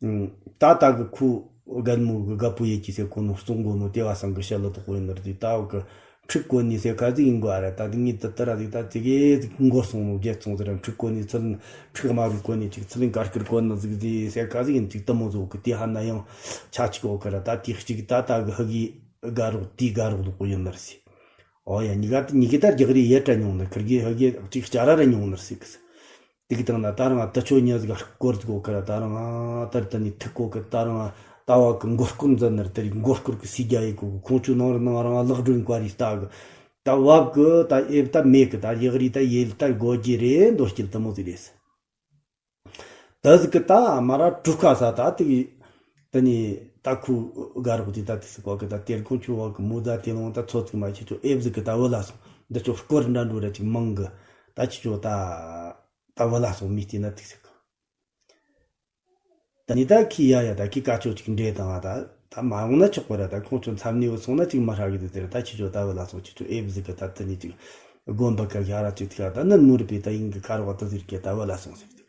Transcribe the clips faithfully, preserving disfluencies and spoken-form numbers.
ད་ད་གི་ཁོ་རྒན་མོ་གི་རྒད་པོ་ཡེ་གི་ཟེར་གོ་ནོ་གཙོ་འགོ་ནོ་དེ་བ་སང་གི་ཞལ་ལ་དོག་པོ་ཡིན་ནར་དེ་ད་བ་གི་འཁྲིག་གོ་ནི་ཟེར་ག་ཟིག་ཡིན་གོ་ཨ་ར། ད་དེ་ངས་དེ་ལྟར་ཟིག་ད་དེ་གེ་ཟིག་འགོར་སོང་ནོ་རྒྱལ་ཚོང་ཟེར་ར། འཁྲིག་གོ་ནི་ཚུལ་འཁྲིག་མ་རུ་གོ་ནི་ཅིག་ཚུལ་གར་སྐུར་གོ་ནི་ཟིག་ཟིག་ཟེར་ག་ཟིག་ཡིན་ཅིག་དེ་མོ་ཟོ་གི་དེ་ཧ་ན་ཡང་ཆ་ཅིག་གོ་གི་ར། ད་དེ་གཅིག་ད་ད་གི་ཧ་གི་དགའ་རོགས་དེའི་དགའ་རོགས་དོག་པོ་ཡིན་ནར་ཟེར། ཨོ་ཡ། གཉིས་ཀ་དེ་གཉིས་ཀའི་ད་རྒྱག་རེས་ཡེ་དྲ་མྱོང་ནི། ཁིར་གི་ཧ་གི་གཅིག་བསྐྱར་ར་མྱོང་ནི་ཟིག་གི། དེ་གི་དང་ན་ད་རང་དུ་ཆོ་ཉི་ཟིག་སྐོར་ཟིག་གོ་ཁ་ར། ད་རང་ད་ར་ད་ནི་ཐུག་གོ་གི། ད་རང་ད་བ་གི་མགོ་སྐོར་འཛིན་ནི་ར། དེ་རིགས་མགོ་སྐོར་གི་སི་རྒྱ་ཡེ་གོ་གི། ཁོང་ཆོ་ནང་ར་ནང་རང་ལག་སྒྲོན་བཀར་རི་ལྟ་གི། ད་བབ་གི་ད་ཨེབ་ད་མེད་གི། ད་ཡག་རི་ད་ཡེ་ལ་ད་དགོས་རྒྱུ་རེད། མདོ་སྐྱིད་དུ་མོ་ཟིག་རེད། ད་ཟིག་གི་ད་མ་ར་གྲུ་ཁ་ས་ད་དེ་གི་དེ་ནི་ད་ཁུ་དགའ་རོགས་དེ་ད་དེ་སི་གོ་གི། ད་དེར་ཁོང་ཆོ་བ་གི་མོ་ཟ་དེ་ལོང་ད་ཚོ་ཚིག་མ་ཁྱེད་ཆོ་ཨེབ་ཟིག་གི་ད་བུ་ལ་སོང་། འདི་ཆོ་སྐོར་འདྲ་འགྲོ་ར་ཅིག་མང་གི། ད་ཁྱེད་ཆོ་ད་ད་བུ་ལ་སོང་མི་དེ་ན་དེ་སི་གི། ད་ནི་ད་ཁི་ཡ་ཡ་ད་ཁི་ཀ་ཆོ་ཅིག་འདྲེ་དང་ད་ད་མ་འོང་ན་ཆོག་པ་ར། ད་ཁོང་ཆོ་མཚམས་ནས་བུ་སོང་ན་ཅིག་མ་ཧྲ་གི་དེ་དེར་ད་ཁྱེད་ཆོ་ད་བུ་ལ་སོང་། ཁྱེད་ཆོ་ཨེབ་ཟིག་གི་ད་དེ་ནི་ཅིག་དགོན་པ་ཀ་གི་ཧ་ར་ཅིག་ཐི་ག་ད་ནི་ནོར་པའི་ད་ཡིན་གི་ཁ་རོག་ད་ཟིར་གི་ད་བུ་ལ་སོང་ཟེར་གི།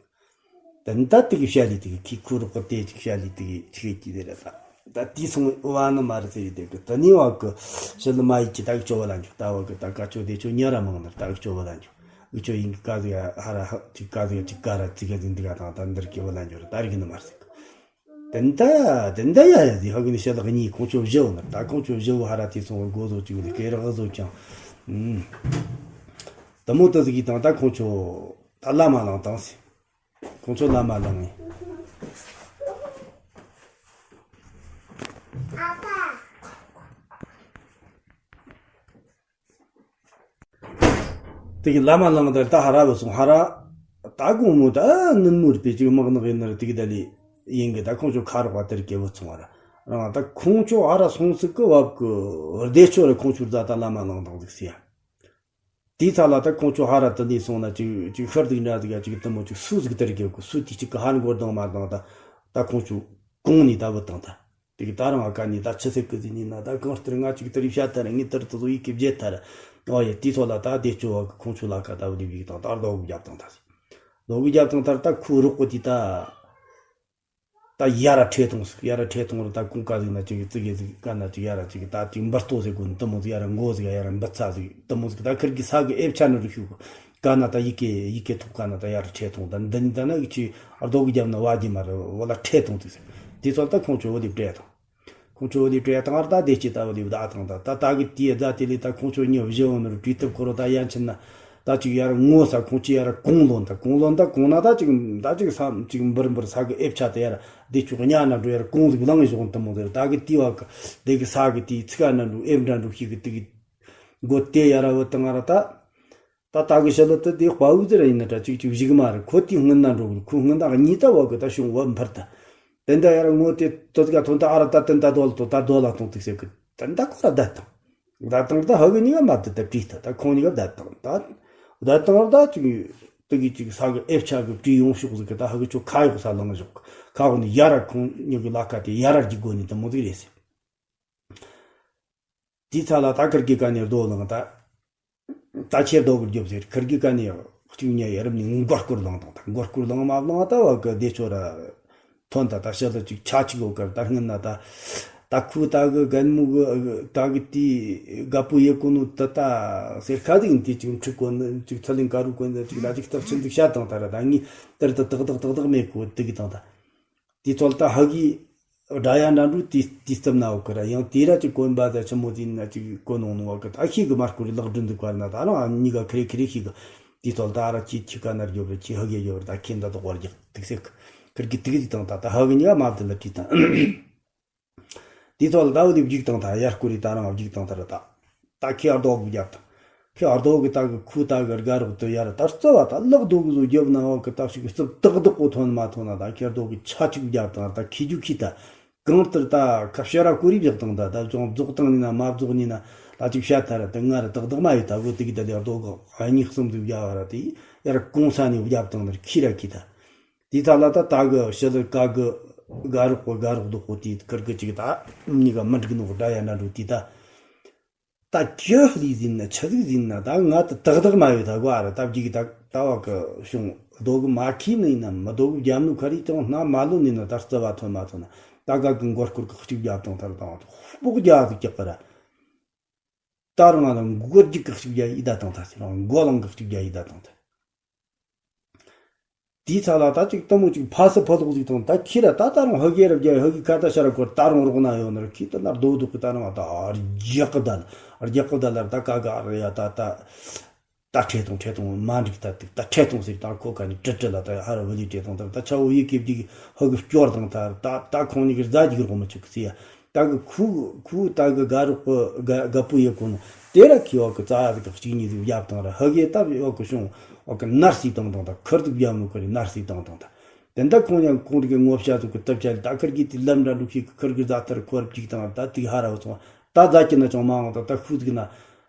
ད་ནི་ད་དེ་གི་བཤད་ལི་དེ་གི་ཁི་ཁུ་རོག་གི་དེ་ཅིག་བཤད་ལི་དེ་གི་ཆི་གི་དེ་ར། ད་ད་དེ་སོང་བ་ནི་མ་རེད་ཟེར་དེ་གི། ད་ནི་བ་གི་ཤི་ལི་མ་ཡི་ཅི་ད་གི་ཅོ་བ་ལ་འཇུ། ད་བ་གི་ད་ཀ་ཅོ་དེ་ཅོ་ཉ་ར་མང་ནར་ད་གི་ཅོ་བ་ལ་འཇུ། འུ་ཅོ་ཡིན་གི་ཀ་ཟི་ཡ་ཧ་ར་ཧ་ཅིག་ཀ་ཟི་ཡ་ཅིག་ཀ་ར་ཙི་ག་ཟིན་དི་ག་དང་ད་འདིར་གི་བ་ལ་འཇུ་ར། ད་རིག་ནི་མ་རེད་ཟེར་གི། དེ་འདྲ་དེ་འདྲ་ཡ་ཡ་ཟི་ཧ་གི་ནི་ཤི་ལི་གཉིས་ཁོང་ཆོ་བཞི་བོ་ནར། ད་ཁོང་ཆོ་བཞི་བོ་ཧ་ར་དེ་སོང་བ་གོ་ཟོ་ཅིག་ལི་སྐེ་རག་ཟོ་ཀྱང་། ཨུམ། ད་མོ་ད་ཟི་གི་དང་ད་ཁོང་ཆོ་ད་ལ་མ་ལང་དང་ཟེར། ཁོང་ཚོ་ལ་མ་ལངས་ངེ། དེ་གི་ལ་མ་ལངས་དེར་ད་ཧ་ར་བུད་སོང་། ཧ་ར་ད་དགོང་མོ་ད་ནུན་མོ་རེད་པས་ཅིག་དམག་ནག་ཡིན་ནར་དེ་གི་ད་ལི་ཡིན་གི། ད་ཁོང་ཚོ་ཁ་རོག་པ་དེར་སྐྱེ་བུད་སོང་བ་ར། རང་ད་ཁོང་ཚོ་ཧ་ར་སོང་ཟིག་གི་བབ་གི་བདེ་ཆོ་ར་ཁོང་ཚོར་ད་ད་ལ་མ་ལངས་དང་ཟིག་སི་ཡ། དེའི་ཚ་ལ་ད་ཁོང་ཚོ་ཧ་ར་དུ་ནས་སོང་ན་ཅིག་ཅིག་ཤར་དུ་འདྲ་དུ་ག་ཅིག་དུ་མོ་ཅིག་སུ་ཟིག་དར་གི་གོ་སུ་དེ་ཅིག་གི་ཧ་མགོ་ལྡང་མ་ལྡང་ད། ད་ཁོང་ཚོ་གོང་ནས་ད་བུད་བཏང་ད། དེ་གི་ད་རང་ཨ་ཀ་ནས་ད་ཆི་ཟེར་གི་ཟིན་ནི་ན། ད་གང་ལྟར་ང་ཅིག་དར་བཤད་ཐར། ངས་དར་དུ་བཟོ་ཡི་གི་བརྗེད་ཐར། ཨོ་ཡ། དེའི་ཚོ་ལ་ད་དེ་ཅོ་བ་གི་ཁོང་ཚོ་ལ་ཀ་ད་བུད་ལི་བིག་དང་ད་རྡོ་གི་རྒྱབ་དང་ད་རྡོ་གི་རྒྱབ་དང་ད་ད་ཁུ་རོག་གོ་དེ་ད། ད་ཡ་ར་ཁྲེ་ཐུང་ཟིག་ཡ་ར་ཁྲེ་ཐུང་རུ་ད་ཀུང་ཀ་ཟིག་ན་ཅིག་ཙི་གེ་ཟིག་ཀ་ན་ཅིག་ཡ་ར་ཅིག་ད་ཅིག་འབུར་ཏོ་ཟིག་གོ་ནི་དུ་མོ་ཟིག་ཡ་ར་མགོ་ཟིག་ཡ་ར་འབུ་ཚ་ཟིག་དུ་མོ་ཟིག་ད་ཁིར་གི་ས་གི་ཨེབ་ཆ་ནི་རུ་ཤུ་གོ་ཀ་ན་ད་ཡི་གེ་ཡི་གེ་ཐུག་ཀ་ན་ད་ཡ་ར་ཁྲེ་ཐུང་ད་འདི་ནི་ད་ན་གི་ཅི་རྡོ་གི་རྒྱབ་ན་བ་གི་མ་རུ་བ་ལ་ཁྲེ་ཐུང་ཟིག་ཟིག་དེ་ཚོ་ད་ཁོང་ཆོ་བོ་ལི་བྲེ་དང་། ཁོང་ཚོ་ལི་སྤྲད་བཏང་ར། ད་དེ་སྐྱིད་ལྟ་བུ་ལི་བདག་བཏང་ད། ད་ད་གི་དེའི་རྫ་དེ་ལི་ད་ཁོང་ཚོ་གཉིས་བཞི་བོ་ནོར་བྲིས་ཐུབ་ཁོ་རོ་ད་ཡན་ཆད་ན། ད་ཅིག་ཡར་ངོ་ས་ཁོང་ཅི་ཡར་གོང་ལོན་ད་གོང་ལོན་ད་གོང་ན་ད་ཅིག་ད་ཅིག་ས་ཅིག་འབུར་འབུར་ས་གི་ཨེབ་ཆ་དེ་ཡར་དེ་ཅུག་གཉའ་ན་འགྲོ་ཡར་གོང་ཟིག་ལངས་བཞག་དུ་མོ་དེར་ད་གི་དེ་བ་གི་དེ་གི་ས་གི་དེའི་ཚིག་ན་འགྲོ་ཨེབ་འདྲ་འགྲོ་ཤིག་གི་དེ་གི་མགོ་དེ་ཡར་བུད་བཏང་ར་ད། ད་ད་གི་ཞི་ལི་དེ་དེ་དཔའ་བོ་ཟེར་ཡིན་ན་ད་ཅིག་ཅིག་བཞུགས་མ་རེད། ཁོ་དེའི་སྔུན་ན་འགྲོ་གི། ཁོ་སྔུན་ན་གཉིས་ད་བ་གི་ད་བྱུང་བ་འཕུར་ད། དེ་འདྲ་ཡར་ངོ་དེ་དོ་ཙི་ག་ཐོན་ད་ཨ་ར་ད་དེ་འདྲ་རྡོ་ལ་ཐོན་ད་རྡོ་ལ་ཐོན་ཏིག་ཟེར་གི། དེ་འདྲ་ཁོ་ར་བསྡད་དང་། བསྡད་དང་ད་ཧ་གི་གཉིས་ཀ་མ་དེ་ད་བྲིས་ད་ད་ཁོང་གཉིས་ཀ་བསྡད་དང་ད། བསྡད་དང་ད་ཅིག་དེ་གི་ཅིག་ས་གི་ཨེབ་ཆ་གི་བྲིས་ཡོང་ཤོག་ཟིག་གི་ད་ཧ་གི་ཆོ་ཁ་ཡོག་ས་ལངས་ཞོག་ཁ་འོག་ནས་ཡར་ར་ཁོང་གཉིས་གི་ལ་ཁ་དེ་ཡར་ར་རྒྱུག་དགོས་ནི་དུ་མོ་ཟིག་རེད་ཟེར། དེའི་ཚ་ལ་ད་ཁིར་གི་ཀ་ནས་རྡོ་ལངས་ད། ད་ཁྱེད་རྡོ་གི་རྒྱོབ་ཟེར། ཁིར་གི་ཀ་ནས་གཅིག་ཉལ་ཡ་རབ་ནས་མགོ་སྐོར་ལངས་དང་ད་མགོ་སྐོར་ལངས་མ་ལངས་ད་བ་གི་བདེ་ཆོ་ར་ཐོན་ད། ད་ཤ་ལ་ཅིག་ཆ་ཅིག་ཡོད་ཀར་ད་སྔན་ན་ད་ད་ཁུ་ད་གི་རྒན་མོ་གི་ད་གི་དེའི་རྒད་པོ་ཡེ་གོ་ནོ་ད་ད་ཟེར་ཁ་ཟིག་ཡིན། དེ་ཅིག་འཁྲིག་གོ་ནི་ཅིག་ཚ་ལིང་ཀ་རུ་གོ་ནི་ཅིག་ལ་ཅིག་སྟག་ཆིན་ཟིག་བཤད་དང་ད་ར་ད་ངས་དེར་ད་ཏག་ཏག་ཏག་ཏག་མེད་གོ་དེ་གི་དང་ད། དེ་ཚོ་ལ་ད་ཧ་གི་སྒྲ་ཡ་འདྲ་འགྲོ་དེ་དེ་རྩིབ་ན་འོ་གི་ར། ཡང་དེ་ར་ཅིག་གོན་པ་ད་ཆི་མོ་དེ་ན་ཅིག་གོན་ནོ་ནོ་བ་གི་ད་ཤིག་གི་མར་སྐོར་རི་ལག་སྒྲོན་འདུག་གར་ན་ད་རང་གཉིས་ཀ་ཁི་རེ་ཁི་རེ་ཤིག་གི། དེ་ཚོ་ལ་ད་ར་ཁྱི་ཁྱི་ཀ་ན་རྒྱོབ་རེ་ཁྱི་ཧ་གི་རྒྱོབ་རེ་ད་ཁྱི་འདྲ་དོག་བར་རྒྱག་ཏིག་སེ་ཁི་ཁིར་གི་ཏིག་ཏིག་དང་ད་ད་ཧ་གི་གཉིས་ཀ་མ་བདེ་ལ་བྲིས་དང་། དེ་ཚོ་ལ་ད་འོ་དེ་བརྒྱུགས་དང་ད་ཡར་སྐོར་རི་ད་རང་བརྒྱུགས་དང་ད་ར་ད། ད་ཁྱེད་རྡོ་གི་རྒྱབ་དང་། ཁྱེད་རྡོ་གི་ད་གི་ཁུ་ད་གི་དགའ་རོགས་དུ་ཡར་ད་རྩ་བ་ད་ལག་རྡོ་གི་བཟོ་རྒྱབ་ན་བ་གི་ད་ཞིག་རྩིབ་ཏག་ཏག་གོ་ཐོན་མ་ཐོན་ན་ད་ཁྱེད་རྡོ་གི་ཆ་གཅིག་རྒྱབ་དང་ད་ཁྱི་རྒྱུ་ཁྱི་ད། གང་ལྟར་ད་ཁ་བཤད་ར་ཀུ་རི་བཞག་དང་ད་ད་ཅུང་རྫོགས་དང་ནི་ན་མ་རྫོགས་ནི་ན་ད་ཅིག་བཤད་ཐ་ར་ད་ང་ར་ཏག་ཏག་མ་ཡོད་ད་གོ་དེ་གི་ད་ལེ་རྡོ་གི་གཉིས་གསུམ་དུ་རྒྱབ་བ་ར་དེ་ཡར་གོང་ས་ནས་རྒྱབ་དང་ནར་ཁྱི་ར་ཁྱི་ད། དེའི་ཐ་ལ་ད་ད་གི་ཞི་ལི་ཀ་གི་དགའ་རོགས་གོ་དགའ་རོགས་རྡོ་གོ་དེ་ཁིར་གི་ཅིག་ད་གཉིས་ཀ་མི་འགྲིག་ནོ་སྒྲ་ཡ་འདྲ་འགྲོ་དེ་ད། ད་ཁྱི་ལི་ཟིན་ན་ཆི་ཟིག་ཟིན་ན་ད་ང་ད་ཏག་ཏག་མ་ཡོད་ད་གོ་ཨ་ར་ད་བརྒྱུག་ད་ད་བ་གི་བྱུང་ རྡོ་གི་མ་ཁེལ་ནི་ཡིན་ན་མི་རྡོ་གི་རྒྱབ་ནུ་ཁ་རི་ཅང་སྣ་མ་ལོན་ནི་ན་ད་རྩ་བ་ཐོན་མ་ཐོན་ན་ད་ག་གི་མགོ་སྐོར་གི་གཅིག་རྒྱབ་དང་ཐར་དང་སྤོག་རྒྱ་ཟིག་རྒྱག་གི་ར། ད་རང་ལ་མགོ་རྒྱུག་གི་གཅིག་རྒྱ་ཡི་ད་དང་ཐར་ཟེར་རང་མགོ་ལང་གི་གཅིག་རྒྱ་ཡི་ད་དང་ཐར། དེའི་ཚ་ལ་ད་ཅིག་གཏུམ་མོ་ཅིག་ཕ་སི་ཕ་ལོག་ཅིག་དང་ད་ཁྱེད་ར་ད་ད་རུང་ཧི་གེ་ར་བརྒྱབ་ཧི་གེ་ཁ་ད་ཤ་ར་གོ་ད་རུང་རོགས་ན་ཡོད་ན་ར་ཁྱེད་ད་ན་རྡོ་རྡོ་གི་ད་རུང་ད་རྒྱག་གི་ད་ལ་རྒྱག་གི་ད་ལ་ད་ཀ་ག་ར་ཡ་ད་ད་ད་ཁྲེ་ཐུང་ཁྲེ་ཐུང་མ་འགྲིག་ད་ཏིག་ད་ཁྲེ་ཐུང་ཟེར་ད་ཁོ་ཀ་ནི་ཀྲི་ཀྲི་ལ་ད་ཧ་ར་བི་ལི་ཁྲེ་ཐུང་ད་ད་ཆ་བོ་ཡི་གེ་བརྒྱུག་ཧི་གེ་སྐྱོར་དང་ད་ད་ད་ཁོང་ནི་གི་རྫ་རྒྱུག་རོགས་མི་ཆུག་གི་ཟེར་ཡ། ད་གི་ཁུ་ཁུ་ད་གི་དགའ་རོགས་གི་དགའ་དགའ་པོ་ཡེ་གོ་ནོ། དེ་ར་ཁི་འོག་གི་རྩ་ཡ་ཟིག་གི་གཅིག་གཉིས་ཟིག་བརྒྱབ་དང་ར་ཧི་གེ་ད་འོག་གི་བྱུང་འོག་གི་ནར་སི་དང་དང་ད་ཁུར་ཟིག་བརྒྱབ་ནོ་ཁུར་ནར་སི་དང་དང་ད། དེ་འདྲ་ཁོང་ཡང་ཁོང་རིག་གི་ངོ་ཤ་ཟིག་གི་སྟབས་ཆ་ལ་ད་ཁུར་གི་དེ་ལམ་འདྲ་འགྲོ་ཤེས་གི་ཁུར་གི་རྫ་ཐར་ཁོར་གཅིག་དང་ད་ཏིག་ཧ་ར་བ་སོང་ད་རྫ་ཀྱི་ན་ཅང་མ་འོང་ད་ད་ཁུ་ཟིག་ན།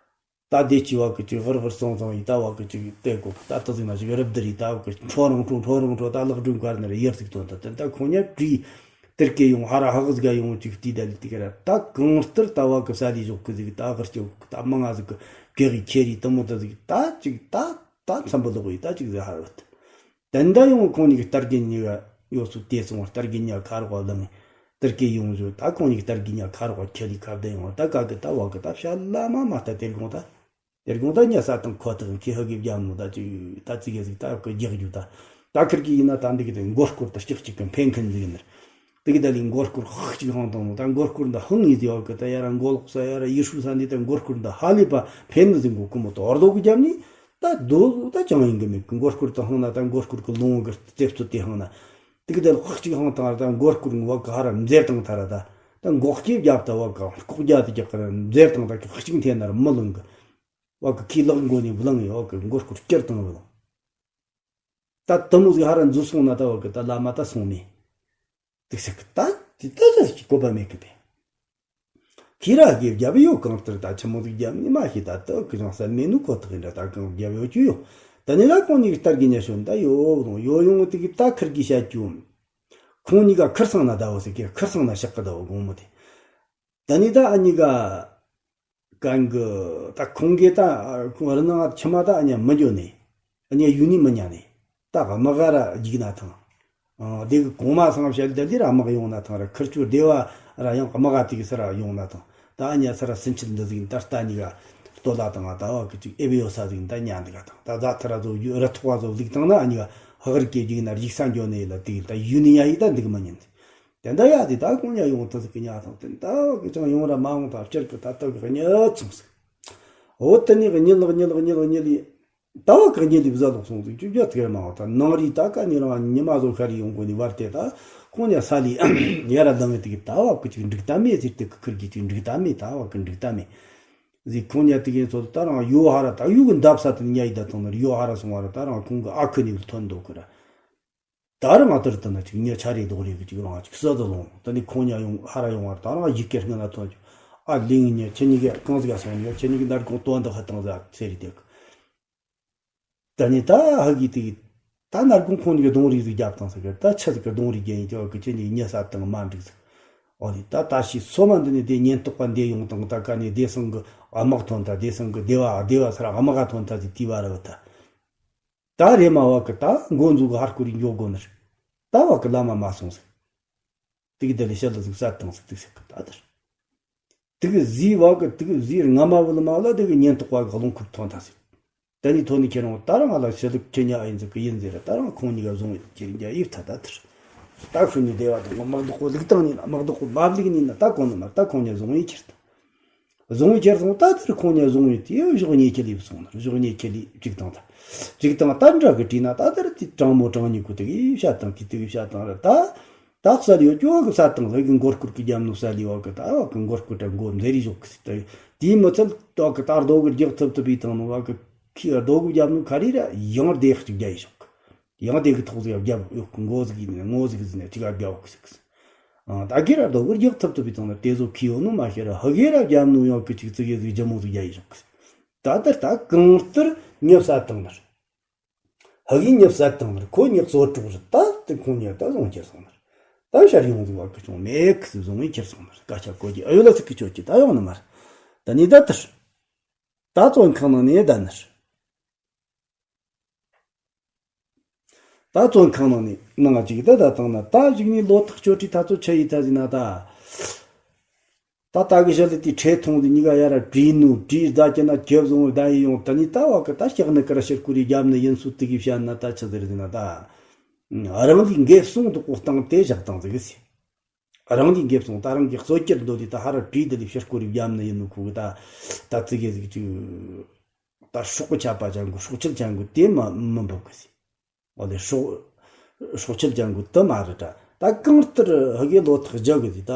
ད་དེ་ཅི་བ་གི་ཅིག་ཧུར་ཧུར་སོང་སོང་ཡི་ད་བ་གི་ཅིག་ལྟས་གོ་ད་ཏི་ཟིག་ན་ཅིག་རི་བདུ་རི་ད་བ་གི་འཕྲོ་རང་འཕྲོ་འཕྲོ་རང་འཕྲོ་ད་ལག་སྒྲོན་གར་ནི་ར་ཡར་ཟིག་དོན་ད་དེ་ད་ཁོ་ཉ་བྲིས་དེར་སྐད་ཡོང་ཧ་ར་ཧ་གི་ཟིག་ཡོང་ཅིག་དེ་ད་ལི་དེ་ག་ར་ད་གང་ལྟར་ད་བ་གི་ས་ལི་ཞོག་གི་ཟིག་ད་ཧར་ཅོག་གི་ད་མང་ང་ཟིག་གི་གེ་གི་ཁྱེར་ཡི་དུ་མོ་ད་ཟིག་ད་ཅིག་ད་ད་འཚམ་པོ་ལོག་ཡི་ད་ཅིག་ཟིག་ཧ་ར་བ་ད། དེ་འདྲ་ཡོང་ཁོང་གཉིས་ཀྱི་རྟ་རྒན་གཉིས་ཀ་ཡོད་སུ་དེ་སོང་རྟ་རྒན་གཉིས་ཀ་ཁ་རོག་ག་ལངས། དེར་སྐད་ཡོང་བཞིན་ད་ཁོང་གཉིས་ཀྱི་རྟ་རྒན་གཉིས་ཀ་ཁ་རོག་ག་ཁྱེར་ལི་ཁ་བརྡ་ཡོང་ད་ག་གི་ད་བ་གི་ད་ཤ་ལ་མ་མ་ད་དེར་དགོང་ད། དེར་དགོང་ད་ཉལ་ས་དང་ཁོ་ཐག་ཁྱེད་ཧ་གི་རྒྱབ་མོ་ད་ཅིག་ད་ཙི་གེ་ཟིག་ད་གི་རྒྱག་རྒྱུ་ད། ད་ཁིར་གི་ཡིན་ན་ད་འདི་གི་དེ་མགོ་སྐོར་ད་ལྕགས་གཅིག་གི་འཕེན་མཁན་ཟིག་ཡིན་ནར། དེ་གི་ད་ལི་མགོ་སྐོར་ཧག་ཅིག་ཧང་དང་མོ་ད་མགོ་སྐོར་འདི་ཧང་ཡིན་ཟེར་བ་གི་ད་ཡ་ར་མགོ་ལོག་ས་ཡ་ར་ཡི་ཧྲུ་ས་འདི་ད་མགོ་སྐོར་འདི་ཧ་ལས་པ་འཕེན་ནི་ཟིག་མགོ་ཀུ་མོ་དོར་དོ་གི་རྒྱབ་ནི། ད་རྡོ་ད་ཅང་ཡིན་གི་མེད་གི་མགོ་སྐོར་དུ་ཧང་ན་ད་མགོ་སྐོར་གི་ལུང་གི་རྩེབ་ཚོ་དེ་ཧང་ན། དེ་གི་དེ་ལ་ཁག་ཅིག་ཧང་དང་ད་མགོ་སྐོར་ངོ་བ་གི་ཧ་ར་མཛེར་དང་ཐ་ར་ད། ད་མགོ་སྐེ་རྒྱབ་ད་བ་གི་ལྐོག་རྒྱ་དེ་རྒྱག་གི་ར་མཛེར་དང་ད་ཁག་ཅིག་འཐེན་ན་ར་མི་ལུང་གི། བ་གི་ཁི་ལག་མགོ་ནས་བླང་ཡོད་གི་མགོ་སྐོར་སྐྱུར་དང་བླང་། ད་དུ་མོ་ཟིག་ཧ་ར་འཛུལ་སོང་ན་ད་བ་གི་ད་བླ་མ་ད་སོང་མེད། དུག་སེ་གི་ད་དེ་ད་ཟེར་གི་བཀོད་པ་མེད་གི་པས། ཁྱེད་ར་གི་རྒྱབ་ཡོད་གང་ལྟར་ད་ཆི་མོ་ཟིག་རྒྱབ་ནི་མ་ཤེས་ད་དུ་གི་རང་སལ་མེད་ནུ་ཁོ་ཐག་ཡིན་འདྲ་ད་གང་རྒྱབ་ཡོད་ཀྱི་ཡོད། ད་ནི་ལ་ཁོང་གཉིས་ཀྱི་ལྟར་གི་ཉ་ཤོན་ད་ཡོད་རུང་ཡོད་ཡོང་དེ་གི་ད་ཁིར་གི་བཤད་རྒྱུ། ཁོང་གཉིས་ཀ་ཁིར་སང་ན་ད་བོ་ཟེར་གི་ཁིར་སང་ན་ཤག་གི་ད་བོ་དགོང་མོ་དེ། ད་ནི་ད་ཨ་གཉིས་ཀ་གང་གི་ད་ཁོང་གི་ད་ཁོང་རི་ནང་ཁྱི་མ་ད་ཨ་ཉ་མི་འགྱོ་ནི། ཨ་ཉ་ཡུ་ནི་མི་ཉ་ནི། ད་དམག་ག་ར་རྒྱུག་ན་ཐང་། ཨ་དེ་གི་གོང་མ་སང་བཤད་ལ་དེ་ར་དམག་ཡོང་ན་ཐང་ར་ཁིར་ཆུ་སྡེ་བ་ར་ཡང་དམག་ག་དེ་གི་སར་ཡོང་ན་ཐང་། ད་ཨ་ཉ་སར་སུན་ཆིལ་འདི་ཟིག་ད་རྟ་གཉིས་ཀ་སྟོད་ལ་དང་ད་བ་གི་ཅིག་ཨེ་བེ་ཡོ་ས་ཟིག་ད་ཉ་འདི་ག་དང་ད་རྫ་ཐ་ར་ཟོ་ར་ཐོག་བ་ཟོ་ལིག་དང་ན་ཨ་ཉ་ཧ་གར་གི་རྒྱུག་ན་རྒྱུག་ས་འགྱོ་ནི་ལ་དེ་གི་ད་ཡུ་ནི་ཡ་ཡི་ད་འདི་གི་མི་ཉན། དེ་འདྲ་ཡ་དེ་ད་ཁོང་ཉ་ཡོང་ཐུབ་ཟིག་གི་ཉ་དང་དེ་ད་གི་ཅང་ཡོང་ར་མ་འོང་ད་སྤྱིར་གི་ད་ལྟ་གི་གཉིད་སོང་ཟིག་འོ་དེ་ནས་གཉིད་ལག་གཉིད་ལག་གཉིད་ལག་གཉིད་ལི། ད་བ་གི་གཉིད་ལི་བཟའ་ལོག་སོང་ཟིག་ཅུ་ཅུ་ཐིག་ར་མ་འོང་ད་ནང་རི་ད་ཀ་ནི་རང་ཉི་མ་བཟོ་ཤ་རི་ཡོང་གོ་ནི་བར་དེ་ད་ཁོང་ཉ་ས་ལི་ཡ་ར་ལང་ངེ་དེ་གི་ད་བ་གི་ཅིག་འགྲིག་ད་མེད་ཟིག་དེ་གི་ཁིར་གི་ཅིག་འགྲིག་ད་མེད་ད་བ་གི་འགྲིག་ད་མེད་ཟིག་ཁོང་ཉ་དེ་གི་ཚོ་ད་རང་ཡོ་ཧ་ར་ད་ཡུ་གི་འདབ་ས་དེ་ཉ་ཡི་ད་ཐོང་ནི་ཡོ་ཧ་ར་སོང་བ་ར་ད་རང་ཁོང་གི་ཨ་ཁུ་ནི་ཐོན་འདུག་གི་ར། ད་རེས་མ་ལྟར་དུ་ན་ཅིག་ཉེ་ཆ་རེ་རྡོག་རེ་གི་ཅིག་རང་ཅིག་གསོད་དུ་ལོང་། ད་ནི་ཁོང་ཉ་ཡོང་ཧ་ར་ཡོང་བར་ད་རང་ཡི་གེ་སྔ་ན་ཐོན་ཅིག་ཨ་ལིང་ཉེ་ཁྱེད་གཉིས་ཀ་གང་ཟིག་ག་སོང་ཉེ་ཁྱེད་གཉིས་ཀྱི་འདར་གོང་དོན་དུ་ཧ་བཏང་ཟ་ཚེ་རི་དེ་གི། ད་ནི་ད་ཧ་གི་དེ་གི་ད་འདར་གོང་ཁོང་གཉིས་ཀྱི་གདོང་རིས་ཟིག་རྒྱབ་བཏང་ཟིག་གི་ད་ཆི་ཟིག་གི་གདོང་རིས་རྒྱན་ཡིན་ཀྱང་གི་ཁྱེད་གཉིས་ཉེ་ས་དང་མ་འགྲིག་ཟིག་འོ་ནི་ད་ད་ཤི་སོ་མ་འདི་ནི་དེ་ཉེན་རྟོག་པ་འདི་ཡོང་དང་ད་ཀ་ནི་བདེ་སྲུང་གི་དམག་ཐོན་ད་བདེ་སྲུང་གི་སྡེ་བ་སྡེ་བ་སར་དམག་ག་ཐོན་ད་ཟིག་དེ་བ་ར་བ་ད། ད་རེ་མ་བ་གི་ད་མགོ་འཛུགས་གི་ཧར་ཁོ་རི་འགྱོ་དགོ་ནི་རེད། ད་བ་གི་བླ་མ་མ་སོང་ཟིག་དེ་གི་དེ་ལས་ཤ་ལ་ཟིག་ཟ་བཏང་ཟིག་དེ་ཟེར་གི་ད་དེར། དེ་གི་ཟི་བ་གི་དེ་གི་ཟི་རྔ་མ་བུ་ལ་མ་ལ་དེ་གི་ཉེན་རྟོག་པ་གི་རླུང་ཁུག་ཐོན་ཐ་ཟིག་དེ་ནི་ཐོན་ནི་ཁྱེད་རང་ད་རང་ང་ལ་ཤ་ལུག་ཁྱེད་ཉ་ཨ་ཡིན་ཟིག་གི་ཡིན་ཟེར་ར་ད་རང་ཁོང་གཉིས་ཀ་བཟུང་ཡོད་ཁྱེད་རིང་རྒྱ་ཡིབ་ཐ་ད་དེར། ད་ཤུ་ནི་བདེ་བ་དང་དམག་རྡོག་གོ་ལུག་བཏང་ནི་ན་དམག་རྡོག་གོ་མ་བླུག་ནི་ན་ད་གོ་ནི་མ་ད་ཁོང་གཉིས་བཟུང་ཡོད་ཁྱེར་ད། བཟུང་བའི་ཁྱེར་སོང་ད་དེར་ཁོང་ཉ་བཟུང་བའི་དེ་གཞོགས་ཉེ་ཁྱེར་ལས་སོང་ན་གཞོགས་ཉེ་ཁྱེར་ལས་གཅིག་དང་ད། གཅིག་དང་ད་འདྲ་གི་བྲིས་ན་ད་དེར་དེ་དྲང་མོ་དྲང་ཉུག་གི་དེ་གི་བཤད་དང་གི་དེ་གི་བཤད་དང་ར་ད། ད་གསལ་ཡོད་ཀྱོ་གི་བཤད་དང་ལ་གི་མགོ་སྐོར་གི་རྒྱབ་ནོ་གསལ་ཡོད་གི་ད་བ་གི་མགོ་སྐོར་དྲ་མགོ་མཛེ་རི་ཞོག་གི་ད། དེའི་མི་ཚད་ཏོག་གི་ད་རྡོ་གི་རྒྱག་ཐུབ་ཐུབ་པའི་དང་ནོ་བ་གི་ཁི་རྡོ་གི་རྒྱབ་ནོ་ཁ་རི་ར་ཡང་རྡེ་གཅིག་རྒྱ་ཡི་ཞོག་གི། ཡང་དེ་གི་ཐོག་ཟིག་རྒྱབ་ཡོད་གི་མགོ་ཟིག་ཡིན་ནས་ངོ་ཟིག་ཟིན་ནས་ཅི་ག་རྒྱབ་གི་ཟིག་ཨ་ད་གི་ར་རྡོ་གི་རྒྱག་ཐུབ་ཐུབ་པའི་ཐོག་ནས་དེ་ཟོ་ཁི་ཡོད་ནོ་མ་ཤེས་ར་ཧ་གི་ར་རྒྱབ་ནོ་ཡང་གི་ཅིག་ཙི་གེ་ཟིག་ཇི་མོ་ཟིག་རྒྱ་ཡི་ཞོག་གི་ད་ལྟར་ད་གང་ལྟར་ཉབ་ས་བཏང་ནར་ཧ་གི་ཉབ་ས་བཏང་ནར་ཁོ་ཉག་ཚོ་དྲུག་རི་ད་དེ་ཁོང་ཉག་ད་བཟུང་ཁྱེར་སོང་ནར་ད་ཤར་ཡོང་ཟིག་བ་གི་ཅུང་མེད་གི་ཟིག་བཟུང་ངས་ཁྱེར་སོང་ནར་སྐད་ཆ་གོ་གི་ཨ་ཡོད་ལ་ཟིག་གི་ཆོད་ཀྱི་ད་ཡོང་ནི་མར་ད་ནི་ད་ལྟར་ད་བཙོན་ཁང་ནང་ནས་ད་ནར། ད་བཙོན་ཁང་ནང་ནས་ནང་ཅིག་ད་ད་བཏང་ན། ད་གཞུག་ནས་ལོ་ཐག་ཆོད་དུས་ད་ཚོ་ཆི་ཡེད་ཐལ་ཟེར་ན། ད་ད་ད་གི་ཞི་ལི་དེ་ཁྲེ་ཐུང་དེ་གཉིས་ཀ་ཡར་ར་བྲིས་ནུ། བྲིས་ད་ཀྱི་ན་ཁྱེད་བཟུང་བའི་ད་ཡི་ཡོང་། ད་ནི་ད་བ་གི་ད་ལྕགས་ནི་ཀར་ཕྱིར་བསྐུར་རེ་རྒྱབ་ནི་ཡིན་སུ་དེ་གི་བཤད་ན། ད་ཆི་ཟེར་ཟེར་ན། ད་རང་ལུས་འགེབས་སོང་དུ་ཀོ་བཏང་དེ་བཞག་བཏང་ཟིག་ཟེར། རང་གིས་འགེབས་སོང་། ད་རང་གི་གསོད་རྒྱུར་འདོད་དེ་ད་ཧ་ར་བྲིས་དེ་ལས་ཕྱིར་བསྐུར་རེ་རྒྱབ་ནི་ཡིན་ནོ་ཁོ་གི། ད་ད་ཙི་གེ་ཟིག་ཅིག་ད་སྲོག་གི་ཆད་པ་ཅན་གི་སྲོག་ཆད་ཅན་གི་དེ་མ་མི་འབབ་གི་ཟེར། འོ་དེ་སྲོག་སྲོག་ཆད་ཅན་གི་དེ་མ་རེད་དྲ། ད་གང་ལྟར་ཧ་གི་ལོ་ཐག་རྒྱག་གི་ཟེར། ད་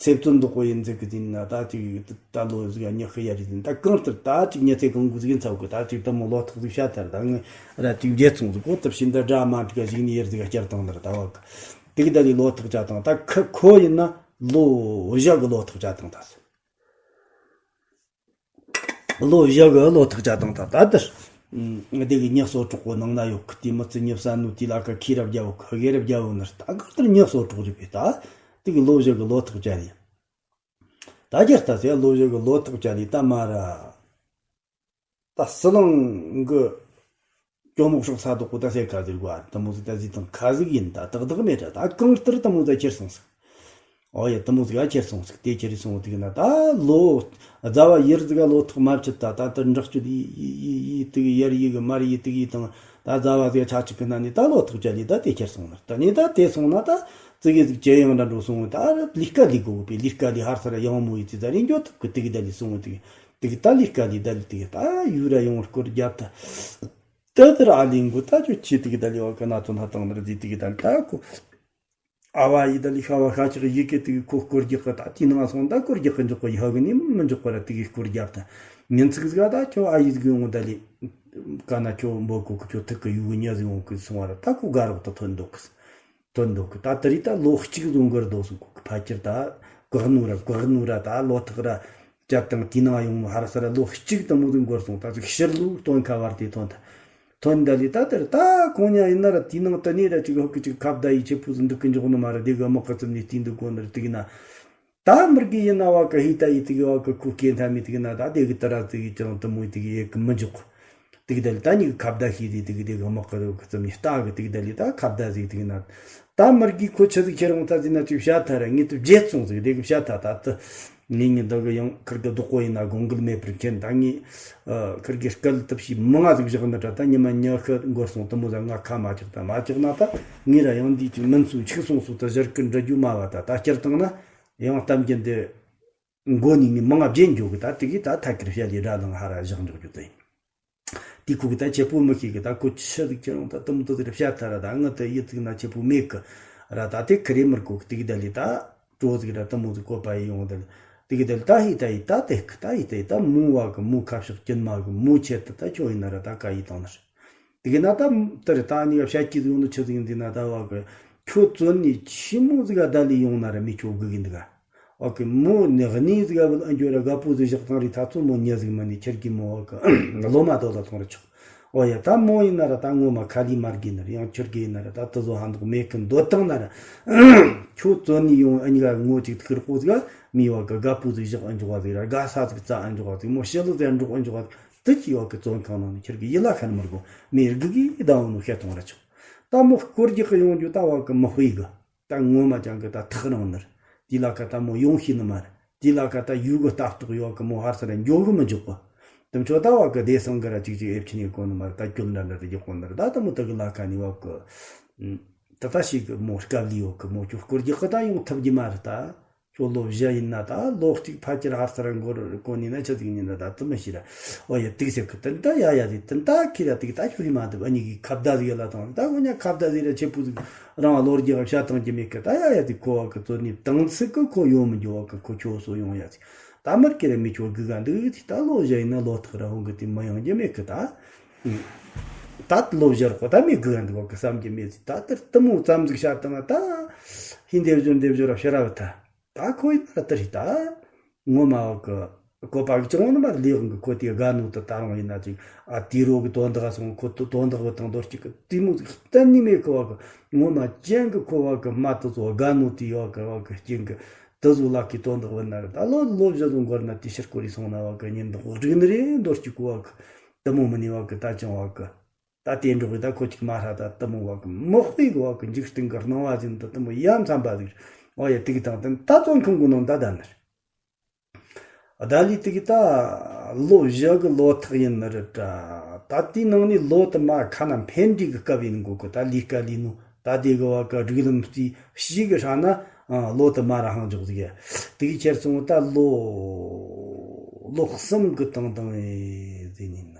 ཚེ་བཙོན་འདུག་གོ་ཡིན་ཟིག་གི་ཟེར་ན། ད་ཅིག་ད་ལོ་ཟིག་ཉི་ཤུ་ཡར་རེད་ཟེར། ད་གང་ལྟར་ད་ཅིག་ཉི་ཚེ་གང་གི་ཟིག་ཡིན་ཚ་གི། ད་ཅིག་དེ་མོ་ལོ་ཐག་ཟིག་བཤད་ཐལ། ད་ངས་ར་ཅིག་བརྗེད་སོང་ཟིག་གོ། དེ་བཞིན་ད་དགྲ་མ་འགྲིག་གཞུག་ནས་ཡར་ཟིག་བསྐྱུར་བཏང་ནི་རེད། ད་བ་གི་དེ་གི་ད་ལས་ལོ་ཐག་བཅད་བཏང་། ད་ཁ་ཁོ་ཡིན་ན་ལོ་བཞི་གི་ལོ་ཐག་བཅད་བཏང་ད་ཟེར། ལོ་བཞི་གི་ལོ་ཐག་བཅད་བཏང་ད། ད་དེར་ཨ་དེ་གི་མྱི་གསོད་གྲོགས་པོ་ནང་ན་ཡོད་གི། དེ་མི་ཚེ་མྱི་བསད་ནོ་དེ་ལ་ཁ་ཁྱེར་ར་བརྒྱབ་བོ་གི། ཧ་གི་ར་བརྒྱབ་བོ་ནི་རེད། ད་གང་ལྟར་མྱི་གསོད་གྲོགས་རེད་པས། ད་དེ་གི་ལོ་བཞི་གི་ལོ་ཐག་བཅད་ལས། ད་རྒྱལ་ལྟ་ཟེར་ལོ་བཞི་གི་ལོ་ཐག་བཅད་ལས་ད་མ་ར། ད་ཟི་ལིང་གི་གྱོ་མོག་སྲོག་ས་དོག་པོ་ད་ཟེར་ཁ་ཟིག་གོ། ཨ་དེ་མོ་ཟིག་ད་ཟིག་དང་ཁ་ཟིག་ཡིན། ད་ཏག་ཏག་མེད་དྲ། ད་གང་ལྟར་དེ་མོ་ད་ཁྱེར་སོང་ཟིག། ཨོ་ཡ་དེ་མོ་ཟིག་ཨ་ཁྱེར་སོང་ཟིག། དེ་ཁྱེར་སོང་དུས་ན་ད་ལོ་ཟླ་བ་ཡར་ཟིག་ག་ལོ་ཐག་མ་བཅད་ད། ད་ད་འདྲག་སྤྱོད་ཡི་ཡི་ཡི་ཡི་དུ་གི་ཡར་ཡི་གི་མར་ཡི་དུ་གི་དང་། ད་ཟླ་བ་ཟིག་ཆ་གཅིག་གི་ན་ནི་ད་ལོ་ཐག་བཅད་ལས་ད་དེ་ཁྱེར་སོང་ན། ད་ནི་ད་དེ་སོང་ན་ད་ཙི་གེ་ཟིག་ཇེ་ཡང་འདྲ་འགྲོ་སོང་། ད་ལས་ཀ་ལས་དགོས་པའི་ལས་ཀ་ལས་ཧར་སར་ཡང་མོ་ཡི་ཙི་ད་རེ་འགྱོ་ཐུབ་གི། དེ་གི་ད་ལས་སོང་དེ་གི་དེ་གི་ད་ལས་ཀ་ལས་ད་ལས་དེ་གི་ད་ཡུ་ར་ཡོང་སྐོར་རྒྱབ་ད། ད་དེར་ཨ་ལིང་གུ་ད་ཅོ་ཆི་དེ་གི་ད་ལས་བ་གི་ན་ཚོ་ན་བཏང་ནར་ཟིག་དེ་གི་ད་ལས་ད་ཁོ། ཨ་བ་ཡི་ད་ལི་ཤ་བ་ཤ་ཆག་ཡི་གེ་དེ་གི་ཁོ་སྐོར་རྒྱག་གི། ད་དེ་ནང་སོང་ད་སྐོར་རྒྱག་གི་འཇོག་གི། ཡི་ཧ་གི་ནི་མི་འཇོག་གི་ར། དེ་གི་སྐོར་རྒྱབ་ད་ཉིན་ཚིག་ཟིག་ད་ཁྱོད་ཨ་ཡི་ཟིག་ཡོང་ད་ལི་ཀ་ན་ཁྱོད་འབོ་གོ་གི། ཁྱོད་ཐུག་གི་ཡུ་གི་ཉ་ཟིག་ཡོང་གི་སོང་བ་ར། ད་ཁོ་དགའ་རོགས་ད་ཐོན་འདུག་གི། ཐོན་འདུག་གི། ད་དེ་རི་ད་ལོ་གཅིག་བཟུང་གི་ར་འདུག་སོང་གོ་གི། ཕ་ཁྱེར་ད་གོག་ནུ་ར་གོག་ནུ་ར་ད་ལོ་ཐག་ར་བཅད་དང་དེ་ནང་ཡོང་ཧར་སར་ར་ལོ་གཅིག་དང་མོ་ཟིག་འགོར་སོང་། ད་ཅིག་ཕྱིར་ལོ་སྟོན་ཁ་བར་དེ་ཐོན་ད། ཐོན་ད་ལི་ད་དེར་ད་ཁོང་ཉ་ཡིན་ན་ར་དེ་ནང་དུ་ནི་ར་ཅིག་ཧོ་གི་ཅིག་ཁ་བརྡ་ཡི་ཆེ་པོ་ཟིག་འདུག་གི་འཇོག་ནི་མ་ར། དེ་གི་དམག་གི་ཙམ་ནི་དེ་འདུག་གོ་ནི་ར། དེ་གི་ན་ད་མི་རྒི་ཡིན་ན་བ་གི་ཧི་ད་ཡི་དེ་གི་བ་གི་ཁུ་སྐེ་མཐའ་མི་དེ་གི་ན་ད་དེ་གི་ད་ར་དེ་གི་ཅང་དུ་མོ་དེ་གི་ཡེ་གི་མི་འཇོག། དེ་གི་ད་ལི་ད་ཉི་གི་ཁ་བརྡ་ཤེས་དེ་དེ་གི་དེ་གི་དམག་གི་རོ་གི་ཙམ་ནི་ལྟ་གི། དེ་གི་ད་ལི་ད་ཁ་བརྡ་ཟིག་དེ་གི་ན་ད་མི་རྒི་ཁོ་ཆི་ཟིག་ཁྱེར་འོང་ད་ཟིག་ན་ཅིག་བཤད་ཐ་ར། ངས་དུ་བརྗེད་སོང་ཟིག། དེ་གི་བཤད་ཐ་ད་དུ། ངེད་གཉིས་འདི་གི་ཡང་ཁིར་གི་བདག་པོ་ཡིན་ན་དགོངས་འགལ་མེད་པར་མཁྱེན། ད་ངས་ཨ་ཁིར་གི་སྐད་དུ་ཕྱིས་མི་ང་ཟིག་བཞག་ནི་དྲ། ད་ཉི་མ་ཉི་ཤུ་འགོར་སོང་། དེ་མོ་ཟ་ང་ཁ་མ་ཆག་ད་མ་ཆག་ན་ད་ངས་ར་ཡང་འདི་ཅིག་མིན་སུ་འཆུག་སོང་སུ་ད་ཞར་ཀི་འདྲི་རྒྱུ་མ་བ། ད་ད་སྐྱར་བཏང་ན་ཡང་གཏམ་རྒྱུད་འདི་མགོ་ནས་ངས་མང་ང་བརྗེད་འགྱོ་གི། ད་དེ་གི་ད་ཐད་ཀར་བཤད་ལས་དགྲ་ལང་ཧ་ར་བཞག་འཇོག་རྒྱུ་དེ་ཡིན། དེ་ཁུ་གི་ད་ཆེ་པོ་མི་ཤེས་གི། ད་ཁོ་ཆི་ཟིག་ཁྱེར་འོང་ད་དེ་མོ་དེ་ཟིག་ར་བཤད་ཐ་ར། ད་ངི་དེ་ཡི་ཚིག་ན་ཆེ་པོ་མེད་གི་ར། ད་དེ་ཁི་རེ་མི་དགོ་གི། དེ་གི་ད་ལི་ད་གྲོ་ཟིག་ར་དེ་མོ་ཟིག་བཀོད་པ་ཡི་ཡོང་ད་ལི། དེ་གི་ད་ལི་ད་ཧི་ད་ཡི་ད་དེ་ཁི་ད་ཧི་ད་ཡི་ད་མོ་བ་གི་མོ་ཁ་ཕྱོགས་ཀྱིན་མ་གི་མོ་ཆེད་དུ་ད་ཁྱོད་ཡིན་ན་ར་ད་ཀ་ཡི་བཏང་ནི་རེད། དེ་གི་ན་ད་དེ་རེད། ད་ནི་བཤད་ཀྱི་ཟིག་ཡོང་ནི་ཆི་ཟིག་ཡིན་ཟིག་ན། ད་བ་གི་ཁྱོད་བཙོན་ནས་ཆི་མོ་ཟིག་ག་ད་ལི་ཡོང་ན་ར་མི་ཁྱོད་དགོས་གི་འདུག་ག། འོ་གི་མོ་ནི་གནས་ཟིག་ག་བུད་ཨ་འགྱོ་ར་དགའ་པོ་ཟིག་བཞག་བཏང་རི། ད་ཚོ་མོ་ཉེ་ཟིག་མ་ནི་ཁྱེར་གི་མོ་འོ་གི་ལོ་མ་དོ་ད་ཐོང་ར་ཆོག། འོ་ཡ་ད་མོ་ཡིན་ན་ར་ད་ངོ་མ་ཁ་ལི་མར་གི་ནི་ར། ཡང་ཁྱེར་གི་ཡིན་ན་ར་ད་དུ་བཟོ་ཧ་འདུག་མེད་གི་འདོད་བཏང་ན་ར། ཁྱོད་བཙོན་ནས་ཡོང་ཨ་ཉི་ག་ངོ་ཅིག་ཐུག་ར་ཁོ་ཟིག་ག་མི་འོ་གི་དགའ་པོ་ཟིག་བཞག་ཨ་འཇོག་བ་ཟིག་ར། དགའ་ས་ཟིག་བཙལ་ཨ་འཇོག་བ་ཟིག། མོ་ཤི་ལུ་ཟིག་འགྲོག་ཨ་འཇོག་བ་ཟིག། དུ་ཅི་འོ་གི་བཙོན་ཁང་ནང་ནས་ཁྱེར་གི་ཡིད་ལ་ཤར་མི་དགོ། མི་རྒུ་གི་ད་འོ་ནོ་བཤད་ཐོང་ར་ཆོག། ད་མོ་སྐོར་རྒྱག་གི་ཡོང་རྒྱུ་ད་འོ་གི་མི་དཔེ་གི། ད་ངོ་མ་ཅང་གི་ད་ཐག་རིང་ནི་རེད། དེ་ལ་ཁ་ད་མོ་ཡོང་ཤེས་ནི་མ་རེད། དེ་ལ་ཁ་ད་ཡུལ་གི་ལྟ་རྟོག་ཡོད་གི། མོ་ཧར་སར་འགྱོ་གི་མི་འཇུག་གི། དེ་མཆོག་ད་བ་གི་བདེ་སང་གི་ར་ཅིག་ཅིག་ཨེབ་ཆི་ནི་གོ་ནི་མ་རེད། ད་སྐྱོད་འདྲ་འདྲ་རེ་རྒྱག་གོ་ནི་རེད། ད་ད་མོ་ད་གི་ལ་ཁ་ནི་བ་གི། ད་ད་ཞིག་གི་མོ་སྐབས་ལི་ཡོད་གི། མོ་ཁྱོད་སྐོར་རྒྱག་གི་ད་ཡོང་ཐུབ་གི་མ་རེད་ད། ཁྱོད་ལོ་བཞི་ཡིན་ན་ད་ལོ་གཅིག་ཕལ་ཆེར་ཧར་སར་འགོར་གོ་ནི་ན་ཆི་ཟིག་ཡིན་ན་ད་དུ་མི་ཤེས་ར། འོ་ཡ་དུག་ཟེར་གི་དེ་འདྲ་ཡ་ཡ་ཟིག་དེ་འདྲ་ཁྱེར་ར་དུག་ད་ཁྱོད་ཡིན་མ་ཐུབ། ཨ་ཉི་གི་ཁ་བརྡ་ཟིག་ཡ་ལ་དང་ད་ཁོ་ཉ་ཁ་བརྡ་ཟིག་ར་ཆེ་པོ་ཟིག་རང་བ་ལོ་རྒྱག་བྱ་བཏང་གི་མེད་གི། ད་ཡ་ཡ་དུག་ཁོ་བ་གི་བཙོན་ནི་དང་ཚིག་གི་ཁོ་ཡོང་མི་འགྱོ་བ་གི། ཁོ་ཁྱོད་སོ་ཡོང་ཡ་ཟིག་ད་མར་ཁྱེར་ར་མི་ཁྱོད་སྒུག་ག་འདུག་ཟིག་ད་ལོ་བཞི་ཡིན་ན་ལོ་ཐག་ར་ཧོང་གི་དེ་མི་ཡོང་རྒྱུ་མེད་གི་ད། ད་ལོ་བཞི་ར་ཁོ་ད་མི་སྒུག་ག་འདུག་བ་གི་བསམ་རྒྱུ་མེད་ཟིག་ད་དེར་དུ་མོ་ཙམ་ཟིག་བཤད་བཏང་ད་ཧིན་དེ་བཞོ་འདེ་བཞོ་ར་ཕྱིར་ར་བུད་ད། ད་ཁོ་ཡིན་ན་དེ་རེད་ད། ངོ་མ་བ་གི་བཀོད་པ་གི་ཅང་ནི་མ་ལས་འོང་གི། ཁོ་དེ་དགའ་ནོ་དེ་ད་རུང་ཡིན་ན་ཅིག་ཨ་དེ་རོ་གི་དོན་དག་སོང་། ཁོ་དོན་དག་བུ་དང་དོ་གཅིག་གི་དེ་མོ་ཟིག་གཏན་ནི་མེད་གི་བ་གི། ངོ་མ་ཅན་གི་ཁོ་བ་གི་མ་དེ་ཚོ་དགའ་ནོ་དེ་ཡོད་གི་བ་གི་རྐྱེན་གི་དེ་ཚོ་ལག་གི་དོན་དག་བུ་ན་རེད། ད་ལོ་ལོ་བཞི་ཚོ་འགོར་ན་དེ་ཕྱིར་སྐོར་རི་སོང་ན་བ་གི་ཉིན་དུ་འགྲིག་ནི་རེད། དོ་གཅིག་གི་བ་གི་དེ་མོ་མི་ནི་བ་གི་ད་ཅང་བ་གི། ད་དེ་འགྲོགས་གི་ད་ཁོ་ཅིག་མ་ཧྲ་ད་དུ་མོ་བ་གི་མོག་པའི་གི་བ་གི་འཇིག་རྟེན་གི་སྣང་བ་ཟིན་ད་དུ་མོ་ཡ་མཚམས་པ་ཟིག་ཨོ་ཡ་དེ་གི་དང་དེ་ད་བཙོན་ཁང་གི་ནང་ད་ད་ནི་རེད། ད་ལི་དེ་གི་ད་ལོ་བཞི་གི་ལོ་ཐག་ཡིན་ནི་རེད་ད། ད་དེའི་ནང་ནས་ལོ་དུ་མ་ཁ་ན་འཕེན་འགྲིག་གི་སྐབས་ཡིན་གོ་གི་ད་ལི་ཀ་ལི་ནོ། ད་དེ་གི་བ་གི་སྒྲིག་ལམ་རྩིས་གཞི་གི་ཧྲ་ན་ཨ་ལོ་དུ་མ་ར་ཧང་འཇོག་ཟིག་དེ་གི་ཁྱེར་སོང་ད་ལོ་ལོ་གསུམ་གི་དང་དང་ཨེ་ཟིན་ཡིན།